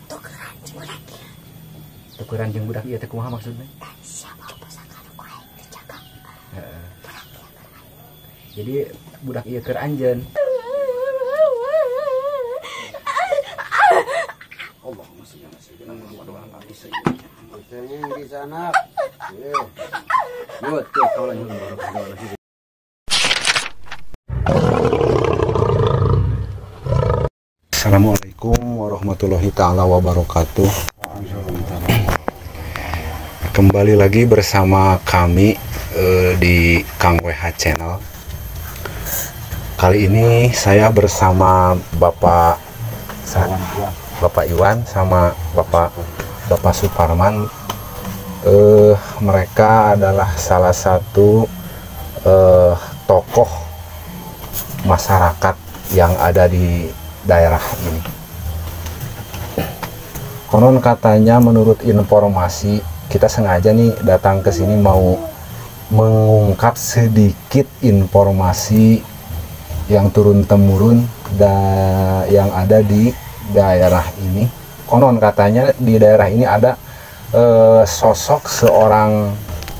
Tukeran jeung budak ieu. Tukeran jeung budak ieu teh kumaha maksudna? Siapa pusaka nu ku aing dijaga. Heeh. Jadi budak ieu keur anjeun. Allahumma sholli ala sayyidina Muhammad wa ala ali sayyidina. Di sana. Yuk, kau lanjut. Assalamualaikum warahmatullahi taala wabarakatuh. Kembali lagi bersama kami di Kang WH Channel. Kali ini saya bersama Bapak Iwan sama Bapak Suparman. Mereka adalah salah satu tokoh masyarakat yang ada di daerah ini. Konon katanya menurut informasi, kita sengaja nih datang ke sini mau mengungkap sedikit informasi yang turun-temurun yang ada di daerah ini. Konon katanya di daerah ini ada sosok seorang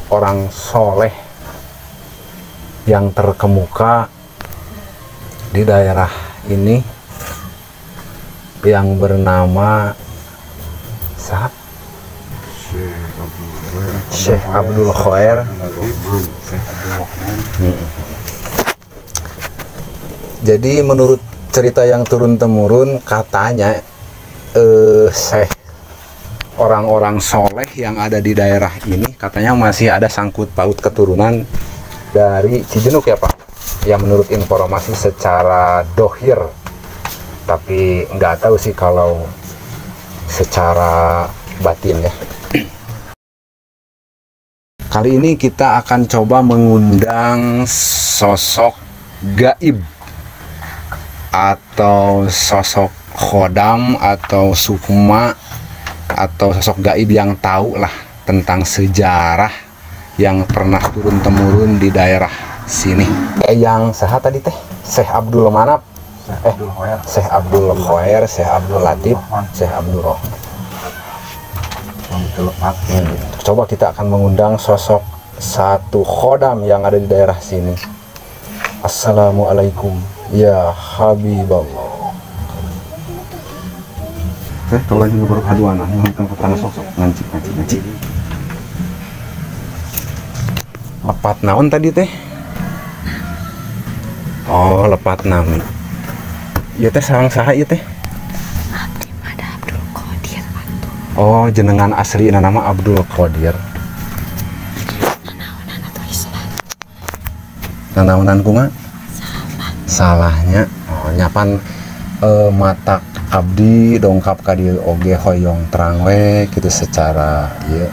orang soleh yang terkemuka di daerah ini yang bernama Syekh Abdul Khoer. Jadi menurut cerita yang turun-temurun katanya Syekh orang-orang soleh yang ada di daerah ini katanya masih ada sangkut paut keturunan dari Cijenuk ya Pak, yang menurut informasi secara dohir, tapi nggak tahu sih kalau secara batin ya. Kali ini kita akan coba mengundang sosok gaib atau sosok khodam atau sukma atau sosok gaib yang tahu lah tentang sejarah yang pernah turun-temurun di daerah sini. Yang saha tadi teh? Syekh Abdul Manap, Syekh Abdul Khoer, Syekh Abdul Latif, Syekh Abdul Rohman. Coba kita akan mengundang sosok satu khodam yang ada di daerah sini. Assalamualaikum ya Habiballah. Tolong juga baru aduan, sok ngancik. Lepat naon tadi teh? Oh, lepat nami. Ieu teh sareng saha ieu teh? Abdi mah Abdul Qadir atuh. Oh, jenengan asli nama Abdul Qadir. Nanaonan atuh Islam. Nanaonan kumaha? Salah. Salahnya. Oh, nyapan matak abdi dongkap ka dieu oge hoyong terang we kitu secara ieu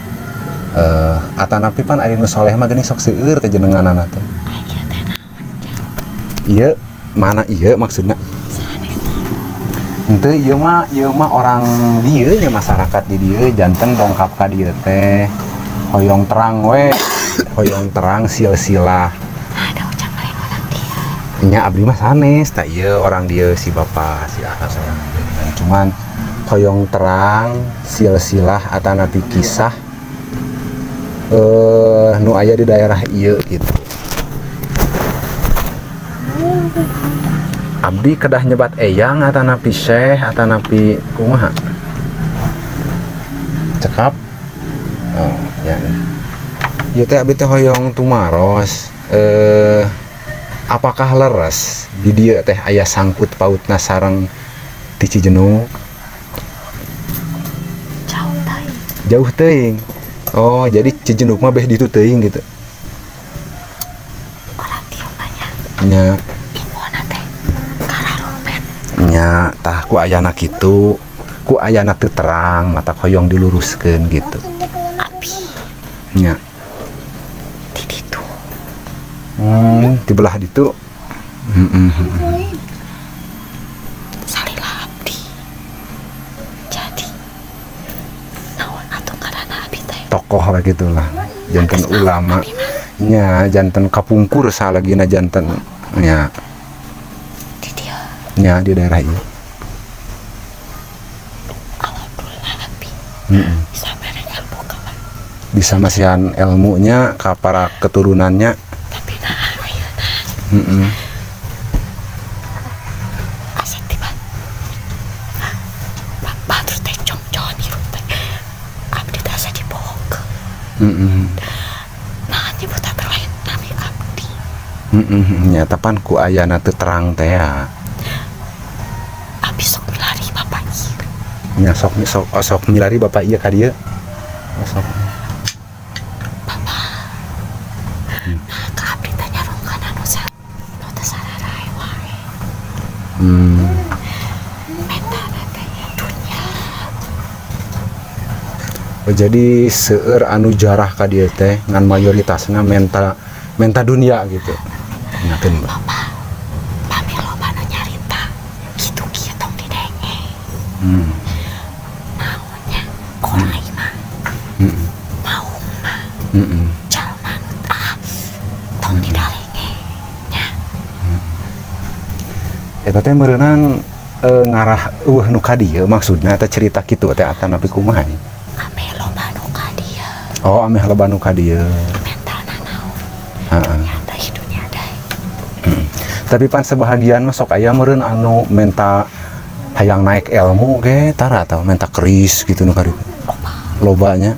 atanapi pan ari nu soleh mah geuning sok seueur teh jenenganana teh. Ieu teh naon? Ieu mana ieu maksudna? Henteu ieu mah orang dieu nya, masyarakat di dieu janten dongkap ka dieu teh hoyong terang we, hoyong terang silsilah. Ada ujang lain orang dieu. Nya abdi mah sanes tah ieu orang dieu si bapak si atas orang dieu. Cuman hoyong terang silsilah atanapi kisah nu aya di daerah ieu gitu. Abdi kedah nyebat eyang atanapi syekh atanapi kumaha? Cekap. Oh, ya. Ieu teh abdi teh hoyong tumaros apakah leres di dieu teh aya sangkut pautna sareng ti Cijenuk? Jauh teuing. Jauh teuing. Oh, jadi Cijenuk mah beh ditu teuing gitu. Orang dieu mah nya. Nya. Infona teh kararumpet. Nya, tah ku ayana kitu, ku ayana teu terang, mata hoyong diluruskeun gitu. Api. Nya. Di ditu. Di belah ditu. Salila abdi. Jadi naon atuh ngaranna abdi teh? Tokoh lah gitulah, janten ulama. Nya janten kapungkur salagina janten nya. Di dieu. Nya di daerah ieu. Bisa mere ilmu ka Bisa masihan ilmunya ka para keturunannya. Tapi nah ayeuna asa tiba batur teh congcon hirup teh abdi teh asa dibohongkeun. Nah, nyebut teh lain nami abdi. Nyata pan ku ayana teu terang teh ya. Abdi sok milari bapak ieu. Nya sok sok sok milari bapak ieu ka dieu. Sok. Bapak. Nah, ka abdi teh nyarongkan anu sa nu teu sararae wae. Mentana teh ya dunya. Oh, jadi seueur anu jarah ka dieu teh ngan mayoritasna menta menta dunia gitu. Ingakeun. Bapak, pami loba nu nyarita kitu kieu tong didenge. Naonnya korai mah. Maung mah. Jalma nu ah tong didalenge nya. Eta teh meureunan ngarah eueuh nu ka dieu maksudna teh cerita kitu teh atanapi kumaha? Ameh loba nu ka dieu. Oh, ameh loba nu ka dieu. Mentana naon? Heeh. Dunya deui, dunya deui. Tapi pan sebahagian mah sok aya meureun anu menta hayang naik ilmu ge tara atau menta keris gitu nu karitu. Loba. Lobanya.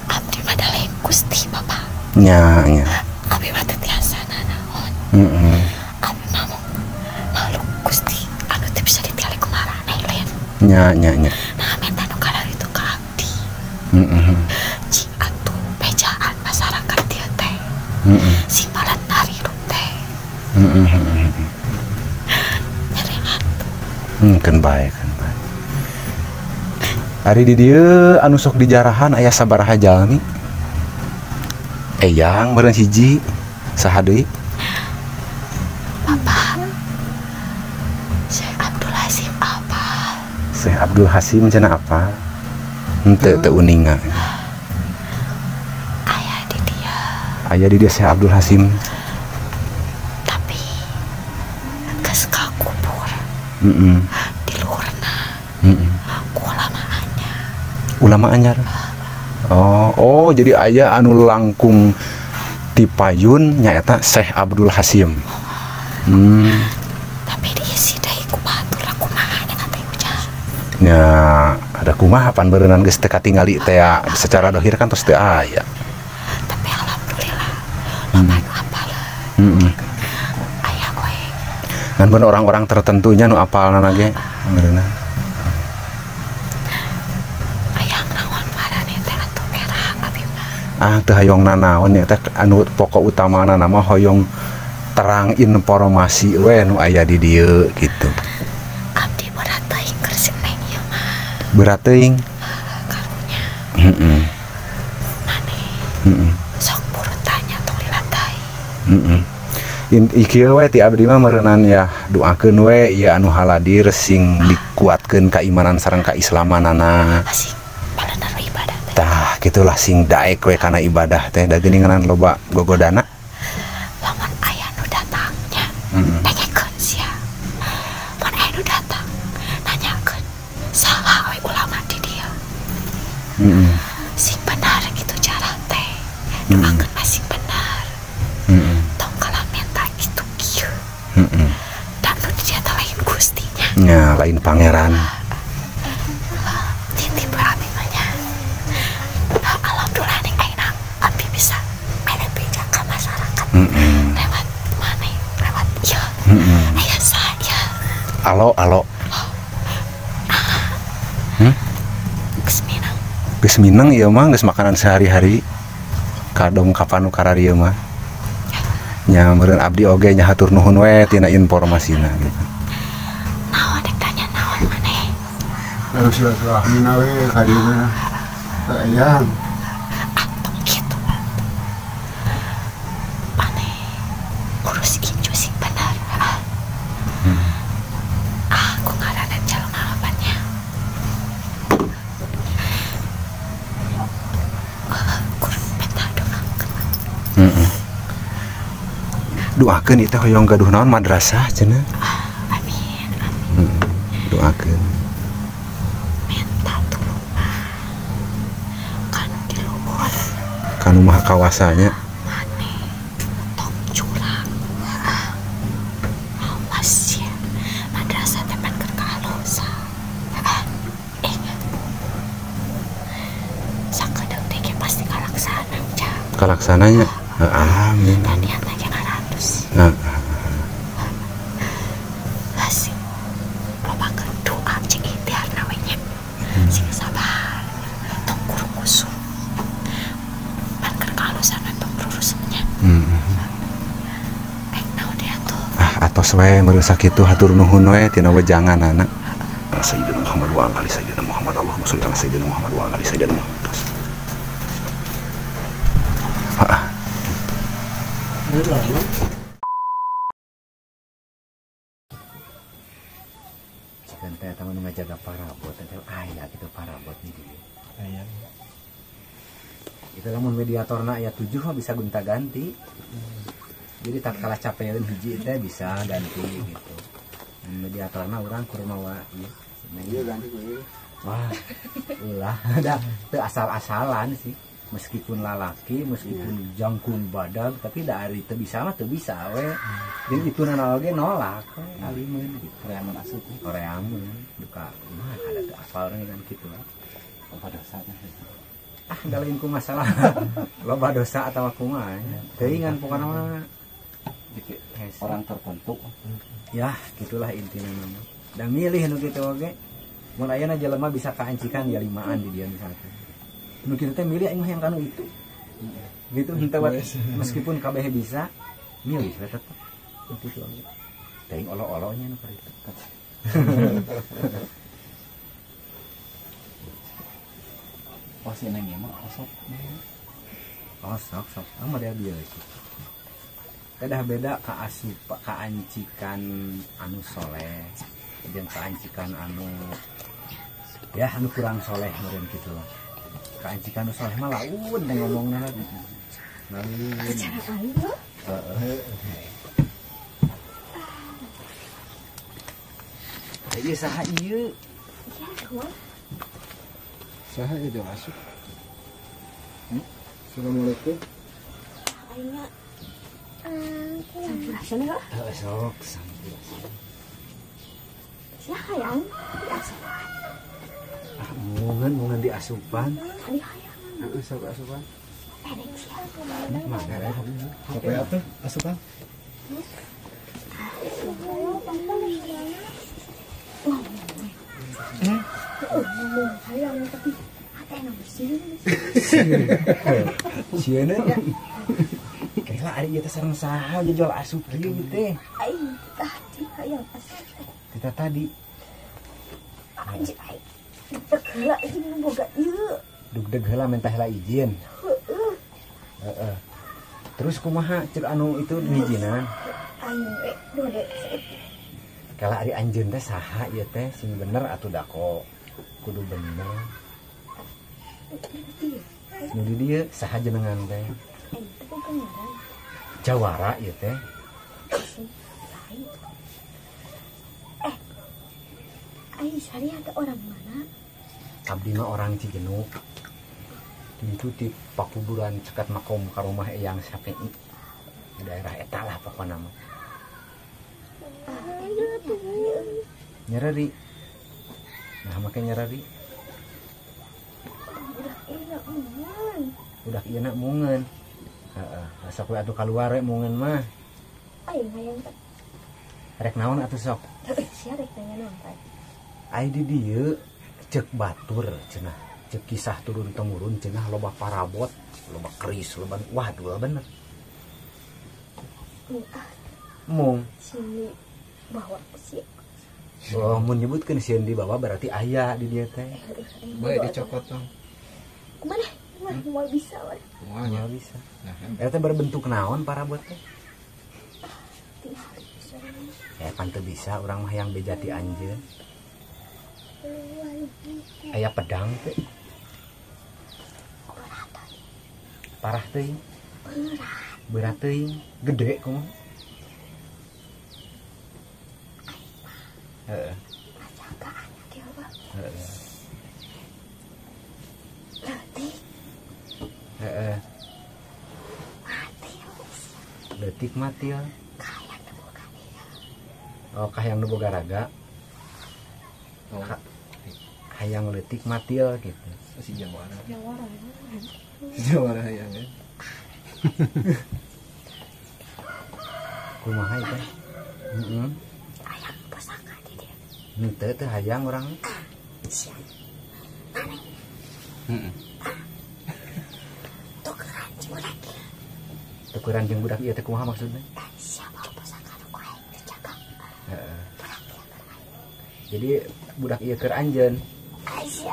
Abdi mah da lain Gusti Bapak. Nya nya. Abdi mah teu tiasa nanaon. Abdi mah mung makhluk Gusti anu teu bisa ditingali ku maraneh lain. Nya nya nya. Nah, menta nu kararitu ka abdi. Ci atuh bejaan masyarakat dieu teh. Sing malat hirup teh. Nyeri hati. Keun bae, keun bae. Ari di dieu anu sok dijarahan aya sabaraha jalmi? Eyang meureun hiji, saha deui? Bapak Syekh Abdul Hasim apal. Syekh Abdul Hasim cenah apal? Henteu teu uninga. Aya di dieu. Aya di dieu Syekh Abdul Hasim. Tapi geus kakubur. Di luhurna. Ku ulama anyar. Ulama anyar. Oh, oh jadi aya anu langkung ti payun nyaeta Syekh Abdul Hasim. Tapi diisi deui ku batur kumaha eta teh ujang. Nya ada kumaha pan beureunan geus teu katingali teh secara dohir kan tos teu aya. Tapi alhamdulillah loba nu apal. Aya we. Ngan beun orang-orang tertentunya nu apalna ge beureunan. Hayang naon marane teh atuh merah abdi mah. Ah teu hayong nanaon nya teh anu pokok utamana mah hoyong terang informasi we nu aya di dieu gitu. Abdi berat teuing keur si Neng ieu mah. Berat teuing. Karunya. Maneh. Sok buru tanya tong lila teuing. Ieu we ti abdi mah meureunan ya doakeun we ieu anu haladir sing dikuatkeun kaimanan sareng kaislamanana. Sing palener ibadah teh. Tah kitulah sing daek we kana ibadah teh da geuningan loba gogodana. Lamun aya nu datangnya, dengekeun sia. Mun aya nu datang nanyakeun saha we ulama di dieu. Sing benar gitu cara teh. Doakeun mah sing benar. Tong kalah menta kitu kieu. Da nu di dieu teh lain Gustinya. Nya lain pangeran. Titip we abdi mah nya. Alhamdulillah ning ayeuna abdi bisa mere beja ka masyarakat. Lewat maneh, lewat ieu. Aya saya. Alo alo. Geus minang. Geus minang ieu mah geus makanan sehari-hari. Kadong kapan nu kararieu mah. Nya meureun abdi oge nya hatur nuhun we tina informasina gitu. Naon dek tanya naon maneh? Lalu silaturahmi we ka dieu mah. Ka eyang. Ah, tong kitu. Maneh urus incu sing bener. Ah. Ah, ku ngaranna jalma apanya? Kur menta doakeun. Doakeun ieu teh hoyong gaduh naon madrasah cenah. Amin, amin. Doakeun. Menta ka Anu Maha Kawasanya. Maneh tong curang. Awas ya. Madrasah teh pan keur kahalusan. Ingat. Sakedeung teh ge pasti kalaksana, Cak. Kalaksananya. Amin. Dan niatna ge ngaratus. Nah, Sing lobakeun doa jeung ikhtiarna we nya. Sing sabar. Tong kurung kusum. Pan keur kahalusan we tong rurusumnya. Rek naon dia tuh? Ah, atos we meureun sakitu hatur nuhun we tina wejanganana. Sayyidina Muhammad wa ala ali Sayyidina Muhammad. Allahumma sholli ala Sayyidina Muhammad wa ala ali Sayyidina Muhammad. Ah. Cikan teh eta mah nu ngajaga parabot teh aya kitu parabot di dieu. Aya. Itu lamun mediatorna aya 7 mah bisa gonta-ganti. Jadi tatkala capeun hiji teh bisa ganti gitu. Mediatorna urang kur mawa ieu. Iya ganti ku ieu. Wah, ulah da teu asal-asalan sih. Meskipun lalaki, meskipun jangkung badag, tapi dari teu bisa mah teu bisa we. Jeung itu oge nolak we alimeun gitu. Koreaman asup. Koreaman duka mah ada teu apal kan kitu lah. Apa dosana? Ah, da lain ku masalah loba dosa atawa kumaha nya. Teuingan pokona mah orang tertentu. Ya, gitulah intinya mah. Da milih nu kitu oge. Mun ayeuna jelema bisa kaancikan ya limaan di dia misalkan. Nu kitu teh milih aing mah yang kanu itu. Gitu henteu meskipun kabeh bisa milih we tetep. Nu kitu oge. Teuing olo-olonya nu kitu. Oh, si neng ieu mah osok. Osok sok. Ah model bieu itu. Kedah beda ka asup kaancikan anu soleh jeung kaancikan anu ya anu kurang soleh meureun kitu lah. Kaancikan anu soleh mah laun teh ngomongna lagi. Laun. Heeh. Ieu saha ieu? Iya, kumaha? Saha ieu asup? Assalamualaikum. Aing sampurasun ya. Heeh, sok sampurasun. Sia hayang diasupan. Ah, mungan diasupan. Tadi hayang. Heeh, sok asupan. Pendek sia. Mana? Kopi atuh asupan. Ngomong hayang tapi hatena sieun. Sieun nya. Kela ari ieu teh sareng saha jual asup kieu teh. Aing tadi hayang asup. Kita tadi. Anjir aing. Deg heula izin nu boga ieu. Deg-deg heula minta heula izin. Heeh. Heeh. Terus kumaha ceuk anu itu ngijinan? Aing we dode saeutik. Kala ari anjeun teh saha ieu teh sing bener atuh dako. Kudu bener. Nu di dieu saha jenengan teh? Aing teh bukan ngaran. Jawara ieu teh. Lain. Ai sari ada orang mana? Abdi mah orang Cijenuk. Itu di pakuburan cekat makom ka rumah Eyang Syafi'i. Di daerah eta lah pokona mah. Nyereri. Nah, make nyereri. Udah ieu na mungeun. Heeh, sok we atuh kaluar we mungeun mah. Aing hayang teh. Rek naon atuh sok? Sia rek nanya naon teh? Ai di dieu ceuk batur cenah, ceuk kisah turun temurun cenah loba parabot, loba keris, loba waduh bener. Mung sini bawa si. Oh, mun nyebutkeun sieun dibawa berarti aya di dieu teh. Bae dicokot tong. Kumaha? Kumaha moal bisa we. Moal bisa. Nah, eta berbentuk naon parabot teh? Pan teu bisa urang mah yang bejati anjeun. Aya pedang teh. Parah teuing. Berat teuing, gede kumaha? Heeh. Heeh. Heeh. leutik matil. Oh, kahayang nu boga raga. Hayang leutik matil gitu. Si jawara. Jawara. Si jawara hayang kan. Kumaha itu? Heeh. Hayang pusaka di dieu. Henteu teh hayang urang. Sia. Maneh. Heeh. Tukeran jeung budak ieu. Tukeran jeung budak ieu teh kumaha maksudna? Sia bawa pusaka nu ku aing dijaga. Heeh. Jadi budak ieu keur anjeun. Sia.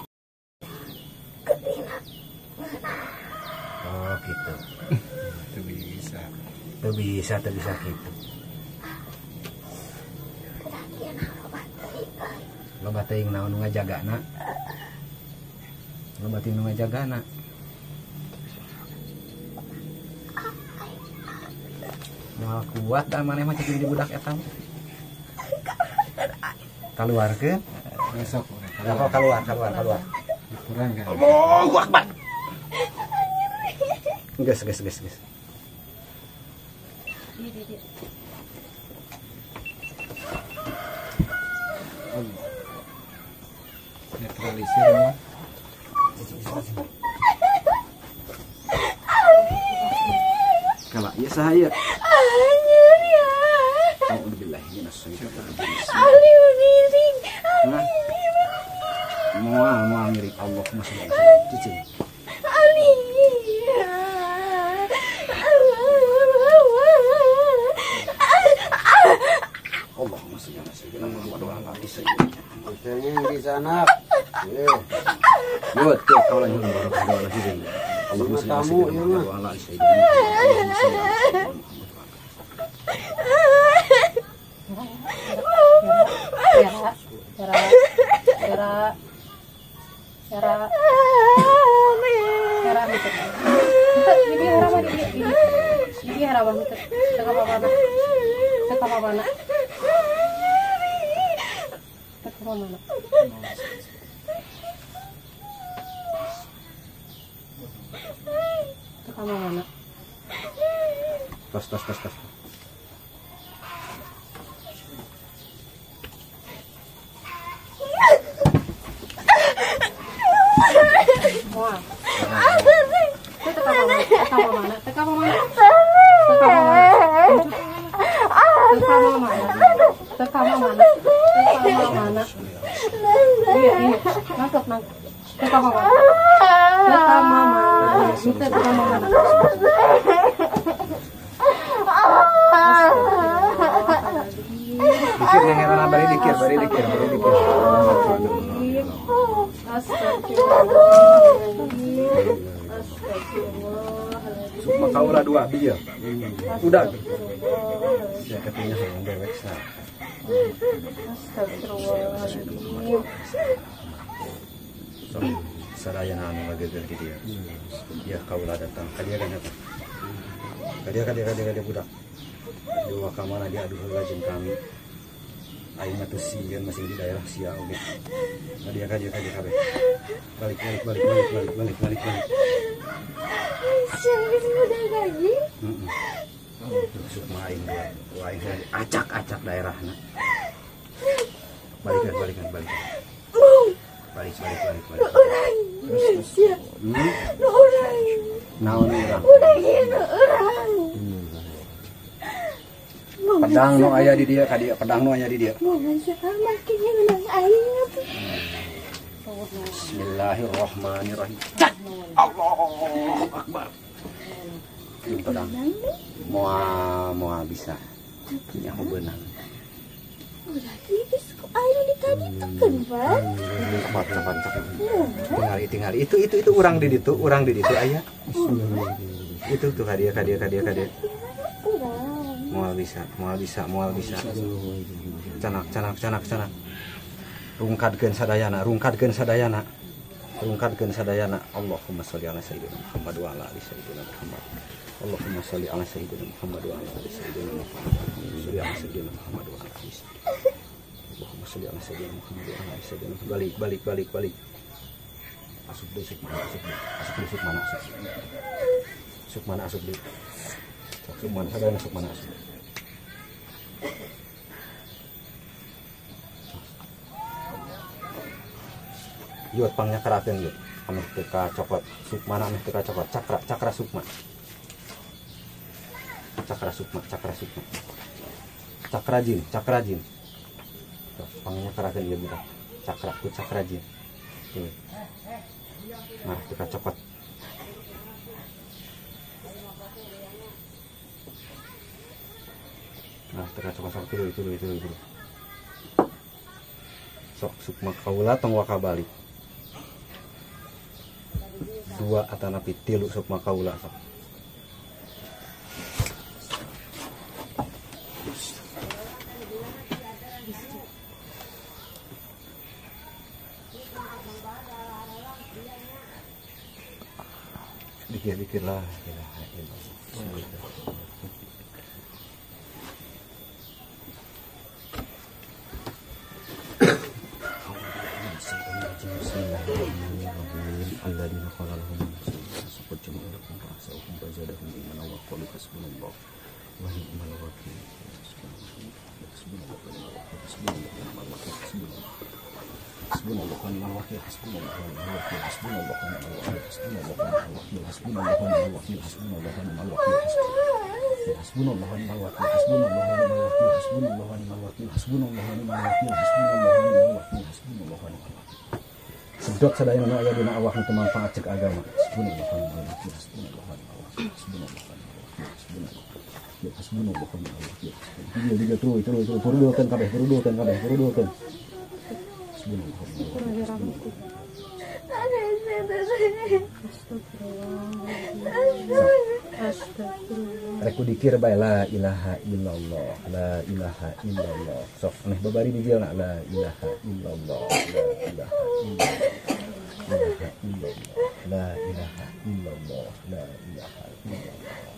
Oh gitu. Teu bisa. Teu bisa, teu bisa gitu. Loba teuing naon nu ngajagana? Loba teuing nu ngajagana. Moal kuat da maneh mah cicing di budak eta mah. Kaluarkeun? Besok. Keluar, keluar, keluar. Kurang kan. Allahu Akbar. Geus, geus, geus, geus. Netralisir mah. Kala ieu saha ieu? Anjir ya. Auzubillahi minasyaitonir rajim. Ali miring. Moal moal ngiring Allahumma sholli ala sayyidina cicing. Ali. Allahumma sholli ala sayyidina Muhammad wa ala ali sayyidina Muhammad. Di sana. Yuk, tuh kaulah yang baru cicing. Allahumma sholli ala sayyidina Muhammad wa ala ali sayyidina Muhammad. Allahumma sholli ala sayyidina Muhammad. Era, era, era, era, gitu. Ini era mah ini era mah gitu. Teka mana? Teka mana? Teka mana? Teka mana? Tos, tos, tos, tos. Wah. Teka mana? Teka mana? Teka mana? Teka mana? Teka mana? Teka mana? Teka mana? Iya, iya. Nangkep, nangkep. Teka mana? Teka mana? Teka mana? Dikir yang heran bari dikir, bari dikir, bari dikir. Sukma kaula dua bieu. Udah. Sia katanya hayang dewek sa. Astagfirullahaladzim. So, sadayana anu ngageger di dieu. Ya kaula datang ka dieu kan eta. Ka dieu ka dieu ka dieu ka dieu budak. Dua kamana diadu heula jeung kami. Aing mah teu sieun masih di daerah sia oge. Ka dieu ka dieu ka dieu kabeh. Balik balik balik balik balik balik balik balik. Sia geus budak lagi. Heeh. Sukma aing dua. Wah aing acak-acak daerahna. Balikan balikan balikan. Balik balik balik balik. Urang. Sia. Nu urang. Naon urang? Urang ieu nu urang. Pedang nu aya di dieu ka dieu, pedang nu aya di dieu. Bismillahirrahmanirrahim. Allahu Akbar. Pedang. Moal moal bisa. Nyaho beunang. Udah geus ku aing di tadi tukeun, Pak. Cepat cepat cepat. Tingali tingali itu urang di ditu, urang di ditu aya. Itu tuh ka dieu ka dieu ka dieu ka dieu. Moal bisa, moal bisa, moal bisa. Canak, canak, canak, canak. Rungkadkeun sadayana, rungkadkeun sadayana. Rungkadkeun sadayana. Allahumma sholli ala sayyidina Muhammad wa ala ali sayyidina Muhammad. Allahumma sholli ala sayyidina Muhammad wa ala ali sayyidina Muhammad. Sholli ala sayyidina Muhammad wa ala ali sayyidina. Allahumma sholli ala sayyidina Muhammad wa ala ali sayyidina Muhammad. Balik, balik, balik, balik. Asup deui suk mana, asup deui. Asup deui suk mana, asup. Suk mana asup deui. Sok mana sadaya sukmana asup. Yot pangnya keratin yot. Ameh teu ka cokot sukmana, ameh teu ka cokot cakra, cakra sukma. Cakra sukma, cakra sukma. Cakra jin, cakra jin. Pangnya keratin ieu budak. Cakra ku cakra jin. Tuh. Marah teu ka cokot. Nah, teu ka cokot sok tuluy tuluy tuluy tuluy. Sok sukma kaula tong waka balik. 2 atanapi 3 sukma kaula sok. Dikir-dikir lah, ilaha illallah. Alladzina qala lahum saqad jama'u lakum fahsawhum fazadahum imanan wa qalu hasbunallah wa ni'mal wakil. Hasbunallah wa ni'mal wakil. Hasbunallah wa ni'mal wakil. Hasbunallah wa ni'mal wakil. Hasbunallah wa ni'mal wakil. Hasbunallah wa ni'mal wakil. Hasbunallah wa ni'mal wakil. Hasbunallah wa ni'mal wakil. Hasbunallah wa ni'mal wakil. Hasbunallah wa ni'mal wakil. Hasbunallah wa ni'mal wakil. Hasbunallah wa ni'mal wakil. Hasbunallah wa ni'mal wakil. Hasbunallah wa ni'mal wakil. Sedot sadaya nu aya dina awak nu manfaat cek agama. Hasbunallah wa ni'mal wakil. Hasbunallah wa ni'mal wakil. Hasbunallah wa ni'mal wakil. Hasbunallah. Hasbunallah wa ni'mal wakil. Diga tuluy tuluy tuluy purudulkeun kabeh, purudulkeun kabeh, purudulkeun. Hasbunallah wa ni'mal wakil. Rek ku dikir bae la ilaha illallah, la ilaha illallah. Sok meh babari dijieuna la ilaha illallah, la ilaha illallah, la ilaha illallah, la ilaha illallah.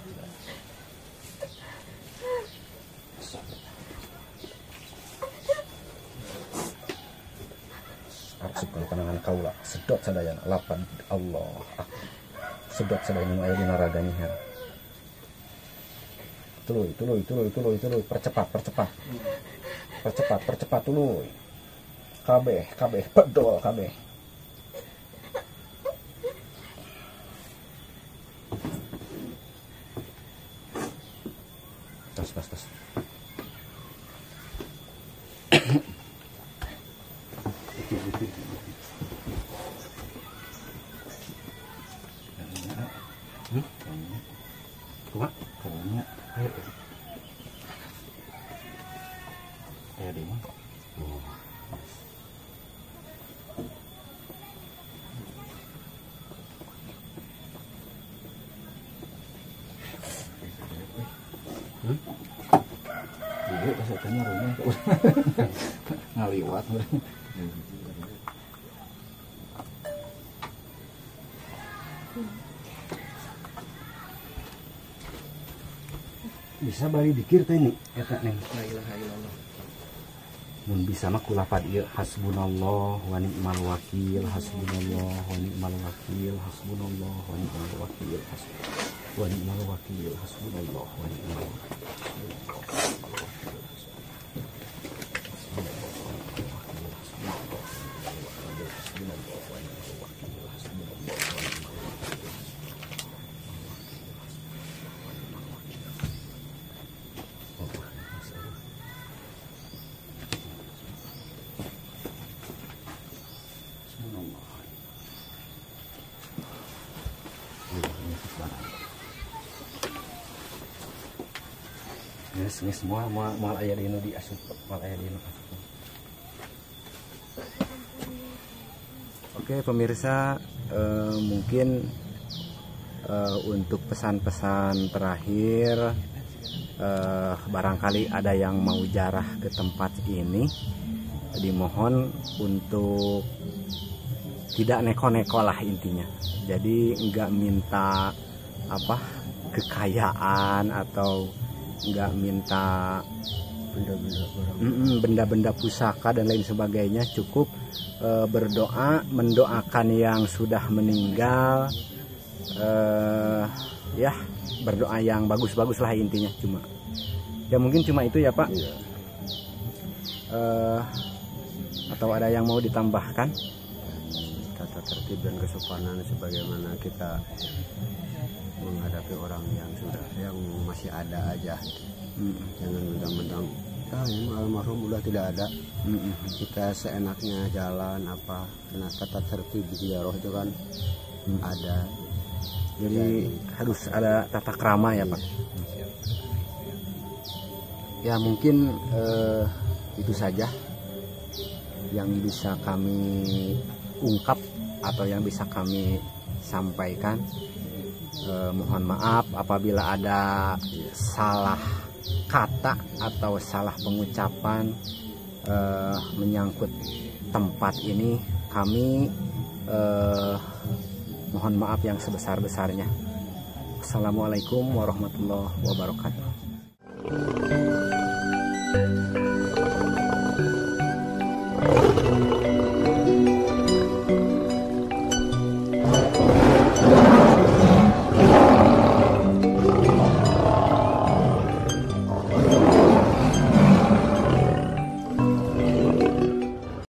Asup kana panangan kaula, sedot sadayana lapan Allah. Sedot sadayana nu aya dina raga nyiher. Tuluy, tuluy, tuluy, tuluy, tuluy, percepat, percepat. Percepat, percepat, tuluy. Kabeh, kabeh, pedol kabeh. Tos, tos, tos. Ngaliwat bisa bari dikir teh nih eta neng la ilaha illallah. Mun bisa mah kulafat ieu hasbunallah wa ni'mal wakil, hasbunallah wa ni'mal wakil, hasbunallah wa ni'mal wakil, wa ni'mal wakil, hasbunallah wa ni'mal wakil. Geus moal moal aya dinu diasup, moal aya dinu asup. Oke pemirsa, mungkin untuk pesan-pesan terakhir, barangkali ada yang mau jarah ke tempat ini, dimohon untuk tidak neko-neko lah intinya. Jadi nggak minta apa kekayaan atau nggak minta benda-benda pusaka dan lain sebagainya. Cukup berdoa, mendoakan yang sudah meninggal, Ya berdoa yang bagus-bagus lah intinya, cuma ya mungkin cuma itu ya Pak. Iya. Atau ada yang mau ditambahkan? Tata tertib dan kesopanan sebagaimana kita menghadapi orang yang sudah, yang masih ada aja gitu. Jangan mentang-mentang ini almarhum udah tidak ada, kita seenaknya jalan apa. Nah, tata tertib ziarah itu kan ada. Jadi harus ada tata krama ya Pak. Ya mungkin itu saja yang bisa kami ungkap atau yang bisa kami sampaikan. Mohon maaf apabila ada salah kata atau salah pengucapan menyangkut tempat ini. Kami mohon maaf yang sebesar-besarnya. Assalamualaikum warahmatullahi wabarakatuh.